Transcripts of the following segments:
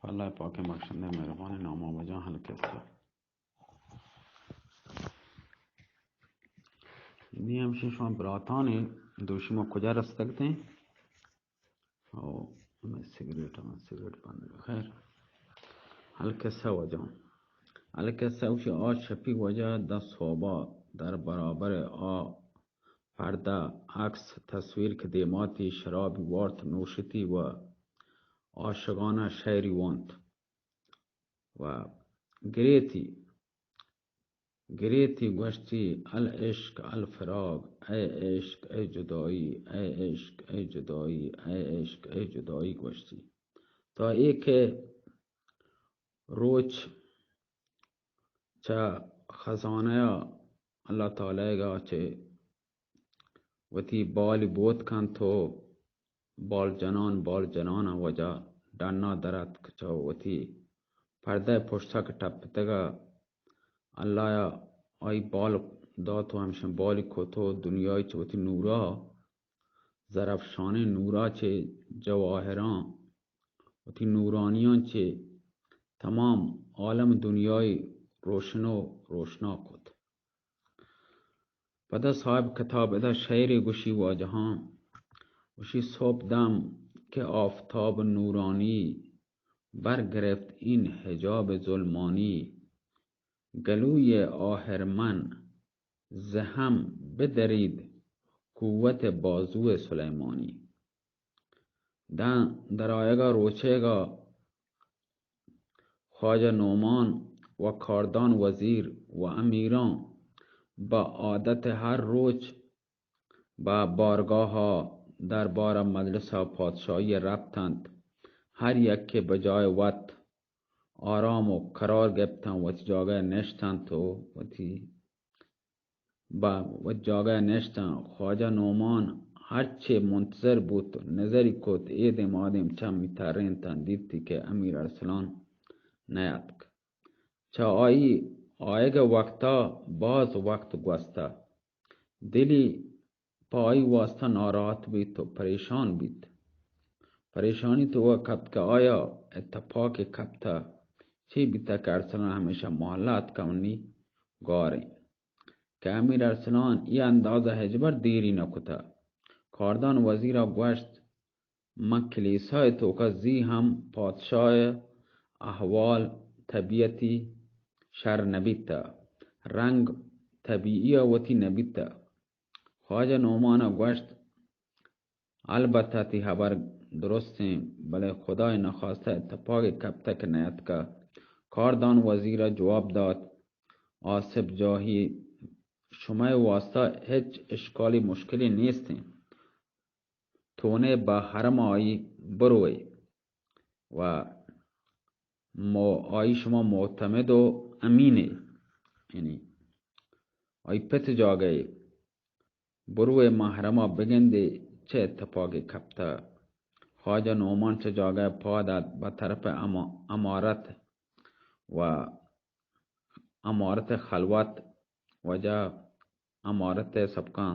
پہ اللہ پاکیں بخشندہ مہربانیں نام ءَ واجہ۔ القصہ نی ہمشی شما براتانی دوشی ما کجا رستگ تیں؟ او، ہمے سگریٹ، ہمے سگریٹ بند۔ خیر، القصہ واجہ۔ القصہ گوشی، آ شپی واجہ داں سوبا در برابر آ پردہ، عکس، تصویر کہ دیماتی، شرابی وارت، نوشتی و عاشقانہ شعری وانت و گریتی، گریتی گوشتی، العشق الفراق، اے عشق، اے جدائی، اے عشق، اے جدائی، اے عشق، اے جدائی گوشتی۔ تا اے کہ روچ چہ خزانہ ءَ اللہ تعالیٰ ءَ چہ وتی بالی بوت کنت و بال جنان، بال جنان ءَ واجہ ڈنا در اتک، چہ وتی پردہ پشتا کہ ٹپتگ ءَ اللہ ءَ آئی بال دات و ہمشن بالی کت و دنیای چہ وتی نورا زرفشانیں نورا چہ جواہراں، وتی نورانیاں چہ تمام عالم دنیای روشن و روشنا کت۔ پدا صاحب کتاب ادا شعرے گوشی واجہاں، گوشی، صبح دم کہ آفتاب نورانی برگرفت این حجاب ظلمانی، گلوی آهرمن ز هم بدرید قوت بازو سلیمانی۔ داں در آیگا روچیگا خواجہ نعمان و کاردان وزیر و امیراں با عادت ہر روچ بہ بارگاہ ء دربار ء مجلس ء پادشاہی ء رپتنت۔ ہر یکے بہ جاہ وت آرام و قرار گپتنت، وتی جاگہ ء نشتنت و وتی بہ وتی جاگہ ء نشتنت۔ خواجہ نعمان ہرچے منتظر بوت، نظری کت، اے دیم آ دیم چمی ترینتنت، دیتی کہ امیر ارسلان نیاتک۔ چہ آئی آیگ ء وقت ء باز وقت گوستہ۔ دلی پہ آئی واسطہ ناراحت بیت و پریشان بیت۔ پریشانی توکا کپت کہ آیا اتفاقے کپتہ، چے بیتہ کہ ارسلان ہمیشہ محلہ اتکہ منی گاریں۔ کہ امیر ارسلان اے اندازہ ہچبر دیری نہ کتہ۔ کاردان وزیر ء گوشت، من کلیسا ء توکا زی ہم پادشاہ ء احوال طبیعتی شر نہ بیتہ، رنگ طبیعی ء وتی نہ بیتہ۔ خواجہ نعمان ء گوشت، البتہ تئی ہبر درستیں، بلے خدائے نخواستہ اتفاقے کپتہ کہ نیاتکہ۔ کاردان وزیر ء جواب دات، آصف جاہی، شمئے واسطہ ہچ اشکالی مشکلی نیستیں۔ تونے بہ حرم آئی بروئے و مو-، آئی شما معتمد و امین ئے، یعنی آئی پت جاگہ ئے، بروئے ماں حرما بگندے چہ اتفاقے کپتہ۔ خواجہ نعمان چہ جاگہ پاد ات بہ طرف اما-، امارت و امارت خلوت، واجہ امارت ء سبکاں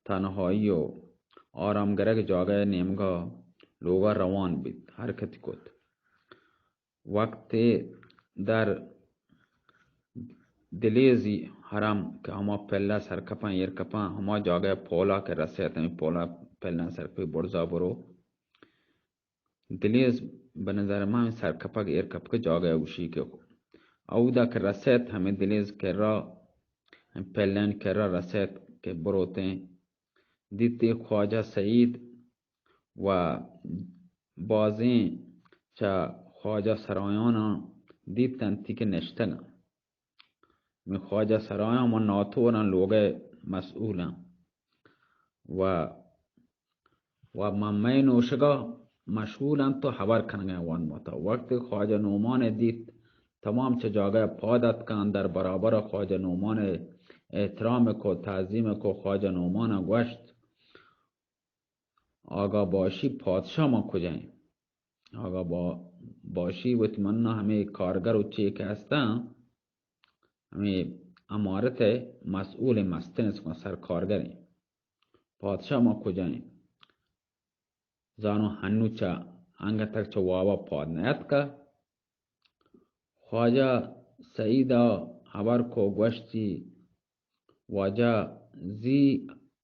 تنہائی و آرام گرگ جاگہ ء نیمگا لوگا روان بیت، حرکت کت۔ وقتے در دلیزی حرم کہ ہما پلہ سرکپاں ایر کپاں، ہما جاگہ پولا کہ رسیت، ہمیں پولا پلہ سرکپی برزا برو۔ دلیز بہ نظر من ہمے سرکپگ ایر کپگ جاگہ ء گوشی کہ اودا کہ رسیت، ہمے دلیز کرا، ہمے پلین کرا رسیت کہ بروتیں، دیتی خواجہ سعید و بازیں چہ خواجہ سرایاناں دیت انتی کہ نشتگاں۔ ہمے خواجہ سرایاں من ناتوراں لوگئے مسئولاں و، و من مئے نوشگا مشغولاں تو ہبر کنگئے وان ماتا۔ وقتی خواجہ نعمانے دیت، تمام چہ جاگہ پاد اتکاں، در برابر خواجہ نعمانے احترام کو، تعظیم کو۔ خواجہ نعمانا گوشت، آگا باشی پادشاہ ما کجائیں؟ آگا با-، باشی وت منا ہمے کارگر و چے کہ ہستاں، ہمے امارت ء مسئول مستن سرکارگریں۔ پادشاہ ما کجائیں؟ زانو ہنو چہ انگت تک چہ وابا پاد نیاتکا۔ خواجہ سعیدا ہبر کو گوشتی، واجہ زی،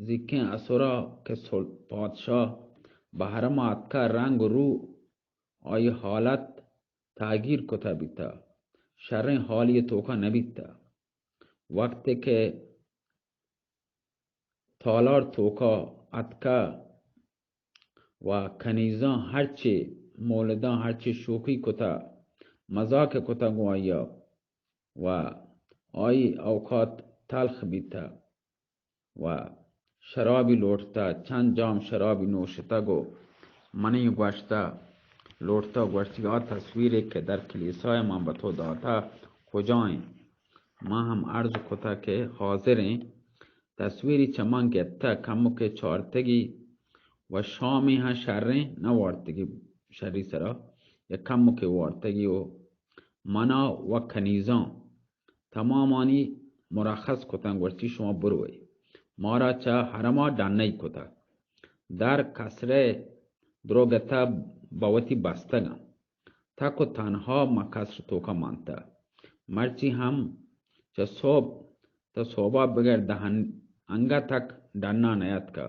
زیکیں اسرا کہ سل-، پادشاہ بہ حرم آتکا، رنگ و رو آئی حالت تاگیر کتا بیتا، شریں حالی توکا نبیتا۔ وقتے کہ تالار توکا اتکا و کنیزاں ہرچی مولداں ہرچی شوخی کتا، مزاق کتا گوں آئیا و آئی اوقات تلخ بیتا و شرابی لوٹتا، چند جام شرابی نوشتگ و منی گوشتا لوٹتا، گوشتی، آ تصویرے کہ در کلیسای من بہ تو داتا کجائیں؟ من ہم عرض کتا کہ حاضریں۔ تصویری چہ من گپتہ، کمکے چارتگی و شامی ہم شریں نہ وارتگی، شری سرا یک کمکے وارتگی و منا و کنیزاں تمامانی مرخص کتن، گوشتی، شما بروئے، مارا چہ حرما ڈنئی کتہ۔ در کسرے دروگتہ بہ وتی بستگاں۔ تک و تنہا من کسر توکا منتہ۔ مرچی ہم چہ صبح تا صبح بگر دہن انگا تک ڈنا نیاتکہ۔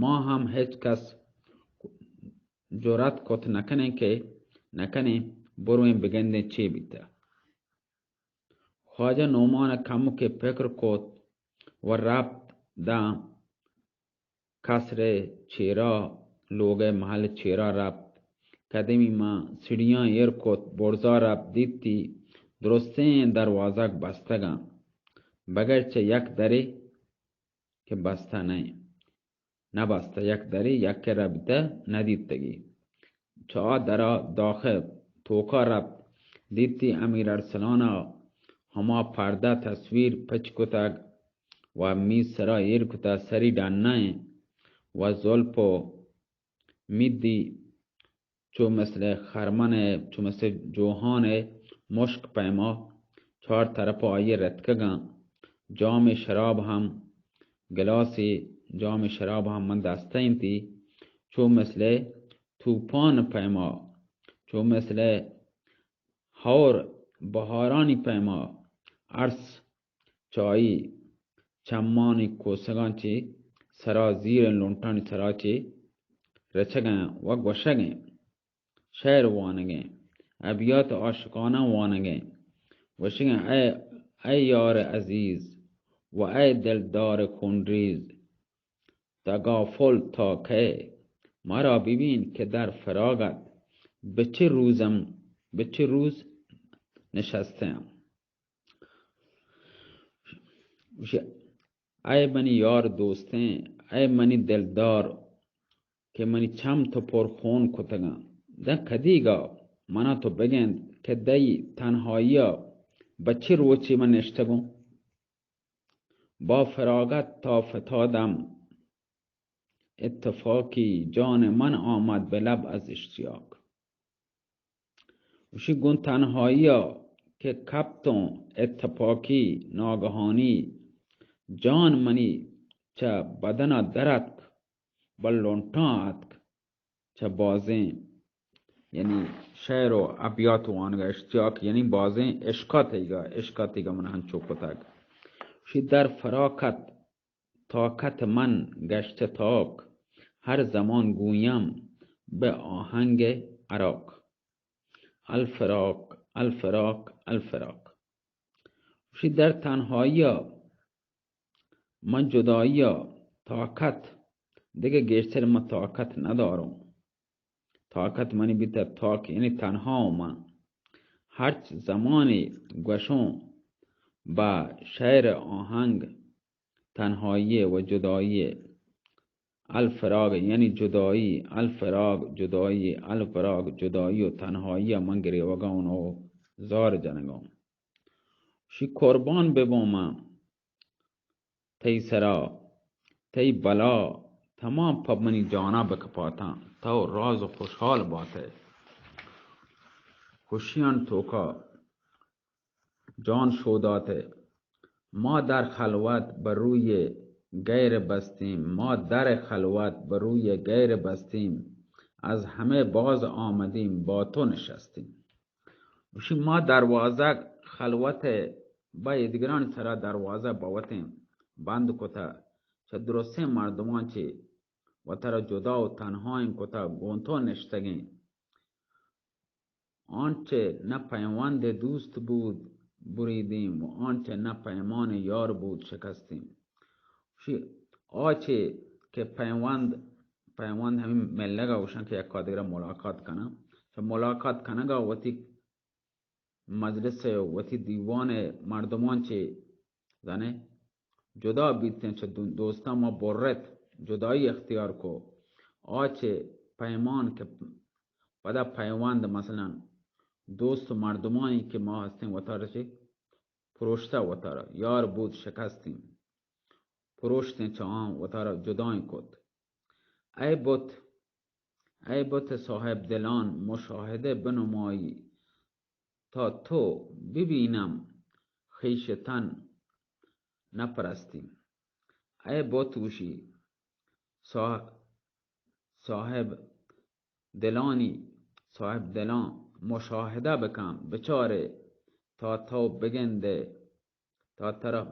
ما ہم ہچ کس جرات کت نکنیں کہ نکنیں برویں بگندیں چے بیتہ۔ خواجہ نعمان کمکے پکر کت و رپت داں کسرے چیرا، لوگئے محل چیرا رپت۔ کدیمی ماں سیڑیاں ایر کت، برزا رپت، دیتی درستیں دروازگ بستگاں، بگر چہ یک درے کہ بستہ نئیں۔ نہ بستہ، یک درے یک کرا بیتہ، نہ دیتگی۔ چہ آ درا داخل توکا رپت، دیتی امیر ارسلانا ہما پردہ تصویر پچ کتگ و میز سرا ایر کتہ، سری ڈنہ ایں و زلپ و میدی چو مثل خرمن ء، چو مثل جوہان ء مشک پیما چار طرف آئی ء رتکگاں۔ جام شراب ہم، گلاسی جام شراب ہم من دست ء انتی، چو مثل توپان پیما، چو مثل ہور بہارانی پیما ارس چہ آئی چمانی کوسگاں چہ سرا، زیریں لنٹانی سرا چہ رچگیں و گوشگیں، شعر وانگیں، ابیات عاشقانہ وانگیں، گوشگیں، اے، اے یار عزیز و اے دلدار خونریز، تغافل تا کئے؟ مرا ببین کہ در فراغت بہ چہ روزم، بہ چہ روز نشستیں۔ گوشی، اے منی یار دوستیں، اے منی دلدار کہ منی چم تو پر خون کتگاں، داں کدیگا منا تو بگند کہ دئی تنہائیا بہ چہ روچے من نشتگوں؟ با فراغت تا فتادم اتفاقی، جان من آمد به لب از اشتیاق. گوشی گوں تنہائیا کہ کپتوں اتفاقی، ناگہانی، جان منی چہ بدنا در اتک، بل لنٹاں اتک چہ بازیں، یعنی شعر و ابیات وانگا اشتیاق، یعنی بازیں عشقا تئیگا، عشقا تئیگا من ہنچو کتگ۔ شی در فراقت طاقت من گشته تاک، هر زمان گویم به آهنگ عراق. الفراق، الفراق، الفراق. شی در تنهائیا من جدائیا طاقت، دگہ گیشتر من طاقت نداروں. طاقت منی بیتہ تاک، یعنی تنہاوں من. ہرچ زمانے گوشوں با شعر آہنگ تنہائی و جدائی، الفراق یعنی جدائی، الفراق جدائی، الفراق جدائی و تنہائی من گریوگاں و زار جنگاں. شی قربان ببوں من تئی سرا، تئی بلا تمام پہ منی جانا بکپاتاں، تو راز و خوشحال باتئے. خوشیان توکا جان شوداتئے. ما در خلوت بہ روی غیر بستیم، ما در خلوت بہ روی غیر بستیم، از همه باز آمدیم، با تو نشستیم. گوشی، ما دروازگ خلوت با ایدگرانی سرا دروازه بوتیں بند کتا، چه درستیں مردمان چه وترا جدا و تنهاییں کتا گون تو نشتگیں. آنچه نه پیوند دوست بود بریدیم و آنچه نه پیمان یار بود شکستیم. شی آچه که پیوند، پیوند همین ملگا گوشن که یکا دگرا ملاقات کنن، چه ملاقات کنگا وتی مجلس و وتی دیوان مردمان چه زانئے، جدا بیتیں، چہ دو-، دوستاں ما برت، جدائی اختیار کو. آ چہ پیمان کہ پدا پیوند، مثلاً دوست و مردمانی کہ ما ہستیں وتارا چہ پروشتہ، وتارا یار بود شکستیں، پروشتیں چہ آں وتارا جدائیں کت. اے بت، اے بت صاحب دلان مشاہدہ بنمائی، تا تو ببینم خویش تن نپرستی. اے بت گوشی، صاح-، صاحب دلانی، صاحب دلان مشاہدہ بکن، بچارے تا تو بگندے، تا ترا،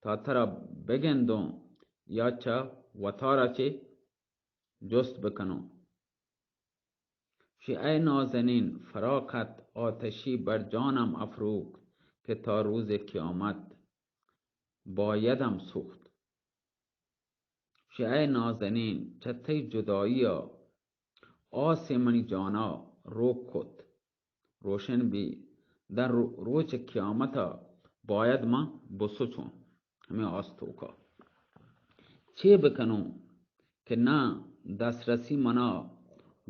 تا ترا بگندوں یا چہ وتارا چہ جست بکنوں. شی اے نازنین، فراقت آتشی بر جانم افروخت که تا روز قیامت بایدم سوخت. شی اے نازنین، چہ تئی جدائیا آسے منی جانا روک کت. روشن بی، در رو-، روچ قیامتا باید من بسوچوں ہمے آس توکا. چے بکنوں کہ نہ دسترسی منا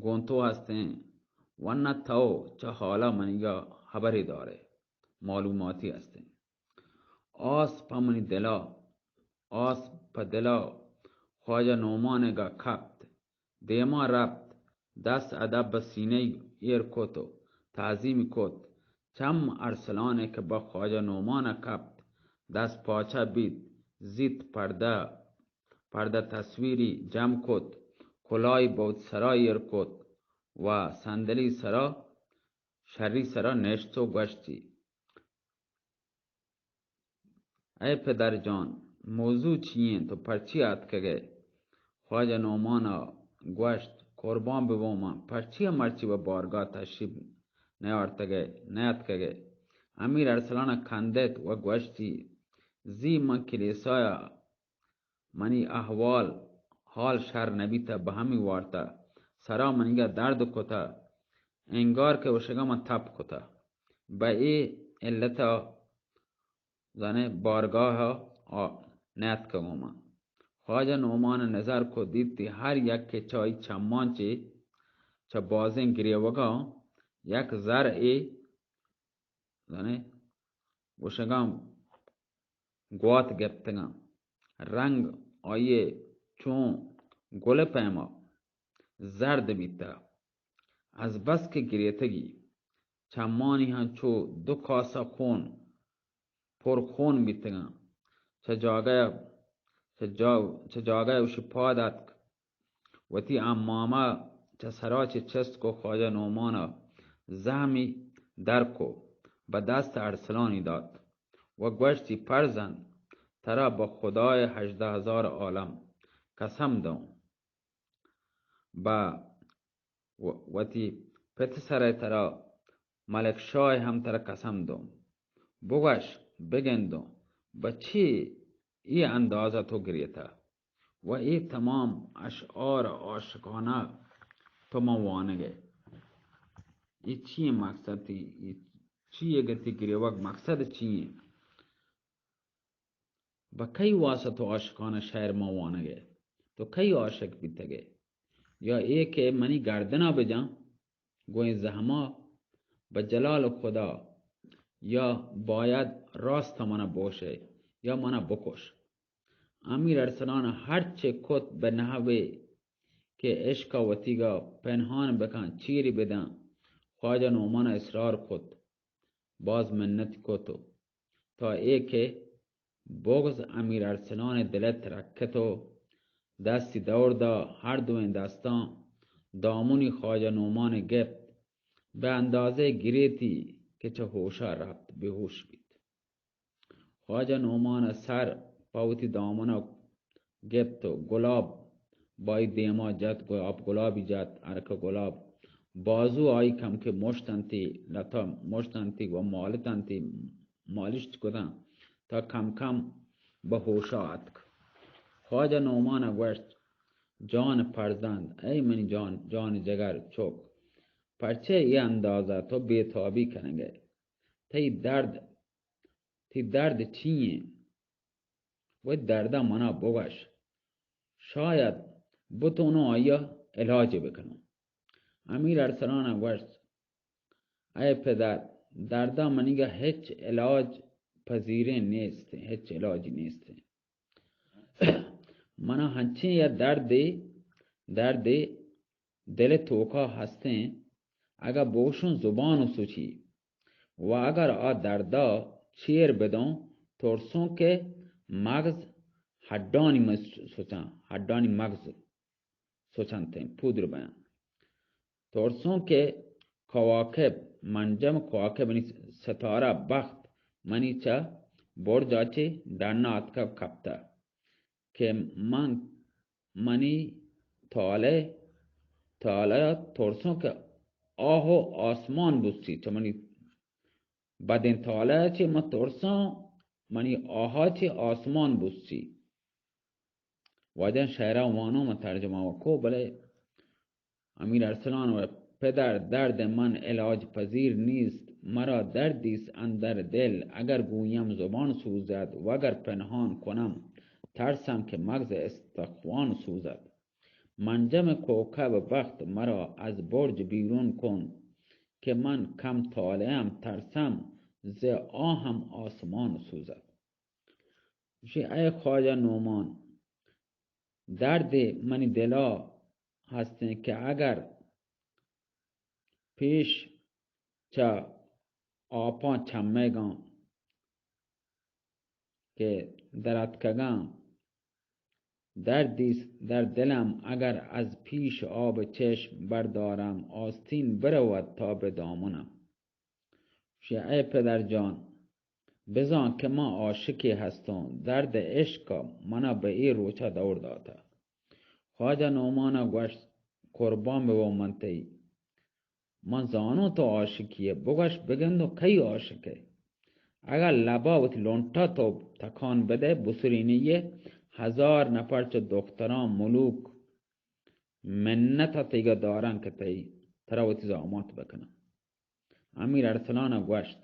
گوں تو ہستیں و نہ تو چہ حالا منیگا حبرے دارے، معلوماتی ہستیں. آس پہ منی دلا، آس پہ دلا خواجہ نعمانگا کپت. دیما رپت، دست ادب بہ سینہ ایر کت و تعظیم کت. چم ارسلانے کہ بہ خواجہ نعمانا کپت، دست پاچہ بیت، زیت پردہ، پردہ تصویری جم کت، کلاہی بوت سرا ایر کت و صندلی سرا، شری سرا نشت و گوشتی، اے پدر جان، موضوع چی انت؟ تو پرچی آتکگ ئے؟ خواجہ نعمانا گوشت، قربان ببوں من، پرچی مرچی بہ بارگاہ تشریف نیارتگ ئے، نیاتکگ ئے؟ امیر ارسلانا کندت و گوشتی، زی من کلیسایا منی احوال حال شر نبیتہ، بہ ہمی وارتہ سرا منیگا درد کتہ، انگار کہ وشگا من تپ کتہ. بہ اے علتا زانے بارگاہ آ نیاتکگوں من. خواجہ نعمان نظر کو دیتی ہر یک کہ چائی چمان چے چہ بازیں گریوگا یک زر اے زانے گوشگاں گوات گپتگاں. رنگ آئی چون گل پیما زرد بیتہ. از بس کہ گریتگی چمانی ہنچو دو کاسہ خون پر خون بیتگاں. چہ جاگہ، چہ جا-، چہ جاگہ اوشی پاد اتک، وتی عمامہ چہ سرا چہ چست کو، خواجہ نعمانا زہمی در کو، بہ دست ارسلانی دات و گوشتی، پرزند، ترا بہ خدای ہژدہ ہزار عالم قسم دوں، بہ و-، وتی پت سرئے ترا ملک شاہ ہم ترا قسم دوں. بگوش، بگندوں، بہ چی اے اندازہ تو گریتہ و اے تمام اشعار عاشقانہ تو من وانگ ئے؟ اے چی ایں مقصد تئی؟ اے چی اے گتی گریوگ مقصد چی ایں؟ بہ کئی واسطہ تو عاشقانہ شعر ما وانگ ئے؟ تو کئی عاشق بیتگ ئے؟ یا اے کہ منی گردنا بجاں گوں اے زہما، بہ جلال خدا، یا باید راست منا بوشے یا منا بکش. امیر ارسلان ہرچے کت بہ نحوے کہ عشقا وتیگا پنہان بکن، چیری بدن، خواجہ نعمان اصرار کت، باز منت کت و تا اے کہ بغض امیر ارسلان دلت رکت و دستی دور دا، ہر دوئیں دستاں دامنی خواجہ نعمان ءَ گپت، بہ اندازہ گریتی کہ چہ ہوشا رپت، بے ہوش بیت۔ خواجہ نعمان ءَ سر پہ وتی دامن ءَ گپت و گلاب بائی دیما جت، گلاب، گلابی جت، ہرکہ گلاب بازو آئی کم کہ مشت انتی، لتا مشت انتی و مالت انتی، مالشت کتاں تا کم کم بہ ہوشا اتک۔ خواجہ نعمان ءَ گوشت، جان فرزند، اے منی جان، جان جگر چک، پرچے اے اندازہ تو بے تابی کنگئے؟ تئی درد، تئی درد چی ایں؟ وتی دردا منا بگوش، شاید بتونوں آئیا علاج بکنوں۔ امیر ارسلان ءَ گوشت، اے پدر، دردا منیگا ہچ علاج پذیریں نیست، ہچ علاجی نیست۔ منا ہنچیں یا دردے، دردے دل توکا ہستیں، اگا بوشوں زبان و سوچی و اگر آ دردا چیر بدوں، ترسوں کہ مغز ہڈانی مز سوچاں، ہڈانی مغز سوچنتیں، پودر بیاں۔ ترسوں کہ کواکب، منجم کواکبانی ستارہ بخت منی چہ برجا چہ ڈنا اتکگ کپتہ کہ من، منی تالہ، تالہ ترسوں کہ آہ و آسمان بوسی، چہ منی بدیں تالہ چہ من ترساں، منی آہا چہ آسمان بوسی۔ واجہ شعرا وانوں، من ترجمہ و کو، بلے امیر ارسلان و پدر، درد من علاج پذیر نیست، مرا دردی است اندر دل، اگر گویم زبان سوزد، وگر پنهان کنم، ترسم که مغز استخوان سوزد۔ منجم کوکب بخت، مرا از برج بیرون کن، که من کم طالعم، ترسم ز آهم آسمان سوزد۔ گوشی، اے خواجہ نعمان، دردے منی دلا ہستیں کہ اگر پیش چہ آپاں چمیگاں کہ دراتکگاں، دردی است در دلم، اگر از پیش آب چشم بردارم، آستین برود تا به دامنم۔ گوشی، اے پدر جان، بزان کہ من عاشقے ہستوں، درد عشق منا بہ اے روچا دور داتہ۔ خواجہ نعمانا گوشت، قربان بباں من تئی، من زانوں تو عاشقے ئے، بگوش بگندوں کئی عاشق ئے؟ اگاں لبا وتی لنٹا تو تکان بدئے، بسرینی ئے، ہزار نفر چہ دختراں ملوک منتا تئیگا داراں کہ تئی، ترا وتی زامات بکناں۔ امیر ارسلان گوشت،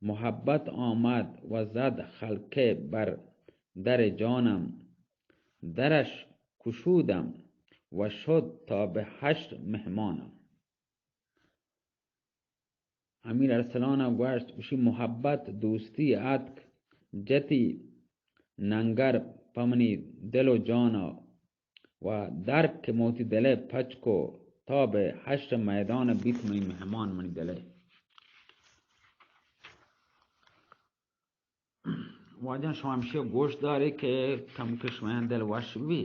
محبت آمد و زد حلقه بر در جانم، درش کشودم و شد تا به حشر مهمانم۔ امیر ارسلان گوشت، گوشی، محبت، دوستی اتک، جتی ننگر پہ منی دل و جانا و درک کہ موتی دلے پچ کو، تا بہ حشر میدان بیت منی مہمان منی دلے۔ واجہ شما ہمشی گوش داری کہ کم کہ شما دل وش بی،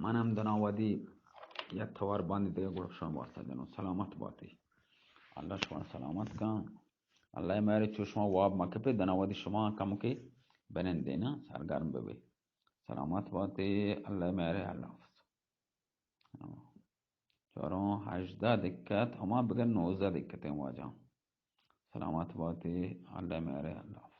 من ہم دنا ودی یک توار بند دیگہ گڑا شما واسطہ دنو۔ سلامت باتی، اللہ شما سلامت کن۔ اللہ مہر چو شما واب مکپے، دنا ودی شما کم کہ بنندے نا، سرگرم ببے۔ سلامت باتے، اللہ مہر، اللہ حافظ۔ چاروں ہژدہ دقت، ہما بگر نوزدہ دقت ہیں واجہ۔ سلامت باتے، اللہ مہر، اللہ حافظ۔